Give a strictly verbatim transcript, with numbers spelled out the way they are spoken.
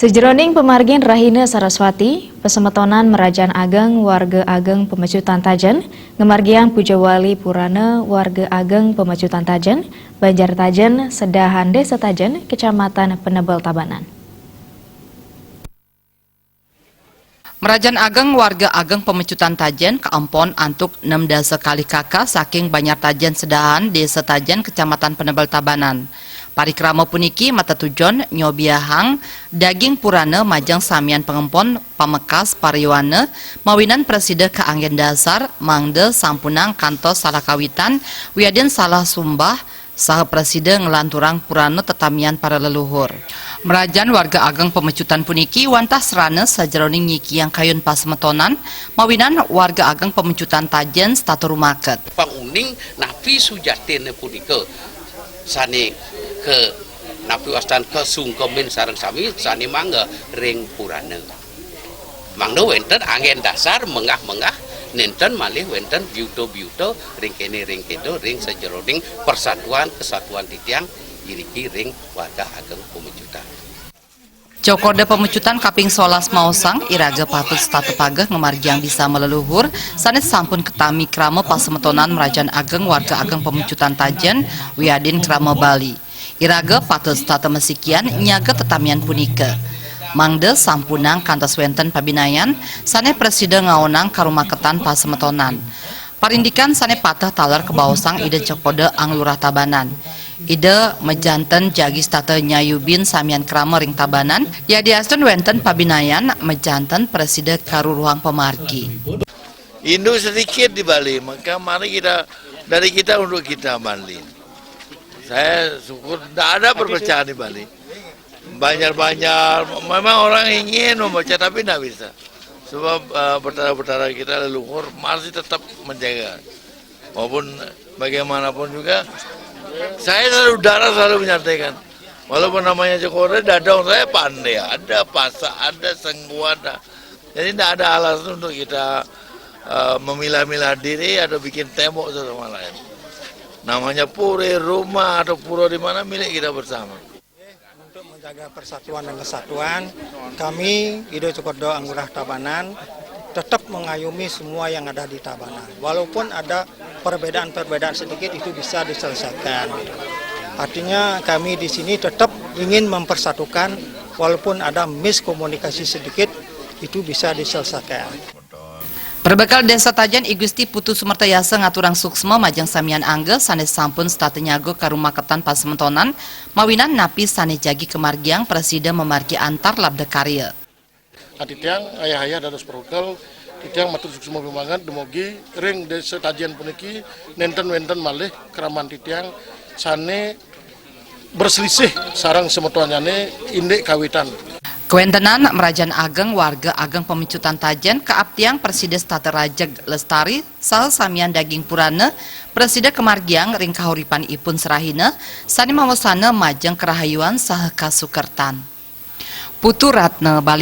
Sajeroning pamargin rahina Saraswati, pasemetonan mrajan ageng warga ageng Pamecutan Tajen ngamargiang puja wali purana warga ageng Pamecutan Tajen, Banjar Tajen, sedahan Desa Tajen, Kecamatan Penebel Tabanan. Mrajan ageng warga ageng Pamecutan Tajen kaempon antuk nem dasa kalih kaka saking Banjar Tajen sedahan Desa Tajen, Kecamatan Penebel Tabanan. Parikrama puniki matetujon nyobiahang daging purana majeng samian pangempon pamekas pariwana mawinan prasida kaanggen dasar mangda sampunang kantos salah kawitan wiadin salah sumbah saha prasida nglanturang purana tetamian para leluhur. Mrajan warga ageng Pamecutan puniki wantah srana sajeroning nyikiang kayun pasemetonan mawinan warga ageng Pamecutan Tajen setata rumaket. Pang uning napi sujatinne punika sane ke napi wastan kesungkemin sareng sami sane mangga ring purana. Mangda wenten anggen dasar menggah-menggah nenten malih wenten biuta-biuta ring kene ring keda ring sajeroning persatuan kesatuan titiang iriki ring warga ageng Pamecutan. Cokorda Pamecutan kaping solas maosang, iraga patut setata pageh ngamargiang bisa maleluhur sane sampun katami krama pasemetonan mrajan ageng warga ageng Pamecutan Tajen wiadin krama Bali. Iraga patut setata masikian nyaga tetamian punika. Mangda sampunang kantos wenten pabinayan sane prasida ngaonang karumaketan pasemetonan. Parindikan sane pateh taler kabaosang Ida Cokorda Ang Lurah Tabanan. Ida majanten jagi setata nyayubin samian krama ring Tabanan, yadiastun wenten pabinayan majanten prasida karuruhang pamargi. Indu sedikit di Bali, maka mari kita, dari kita untuk kita Bali. Saya syukur tidak ada perpecahan di Bali. Banjar-banjar, memang orang ingin membaca tapi tidak bisa. Sebab eh, betara-betara kita leluhur masih tetap menjaga. Maupun bagaimanapun juga, saya selalu darah selalu menyampaikan. Walaupun namanya Jokowi, dadong saya pandai, ada Pasak, ada Senggu, ada. Jadi tidak ada alasan untuk kita eh, memilah-milah diri atau bikin tembok satu sama lain. Namanya pura, rumah atau pura di mana milik kita bersama. Untuk menjaga persatuan dan kesatuan, kami Ido Cukodo Anggurah Tabanan tetap mengayumi semua yang ada di Tabanan. Walaupun ada perbedaan-perbedaan sedikit, itu bisa diselesaikan. Artinya kami di sini tetap ingin mempersatukan, walaupun ada miskomunikasi sedikit, itu bisa diselesaikan. Perbekel Desa Tajen I Gusti Putu Sumertayasa ngaturang suksma majeng samian angga sane sampun setata nyaga karumaketan pasemetonan mawinan napi sane jagi kamargiang prasida mamargi antar labda karya. Titiang ayah-ayah dados perbekel, titiang matur suksma banget dumugi ring Desa Tajen puniki nenten wenten malih kraman titiang sane berselisih sareng semetonnyane indik kawitan. Kawentenan mrajan ageng warga ageng Pamecutan Tajen kaaptiang prasida setata rajeg lestari saha samian daging purana prasida kamargiang ring kahuripan ipun serahina sane mawasana majeng karahayuan saha kasukertan. Putu Ratna Bali.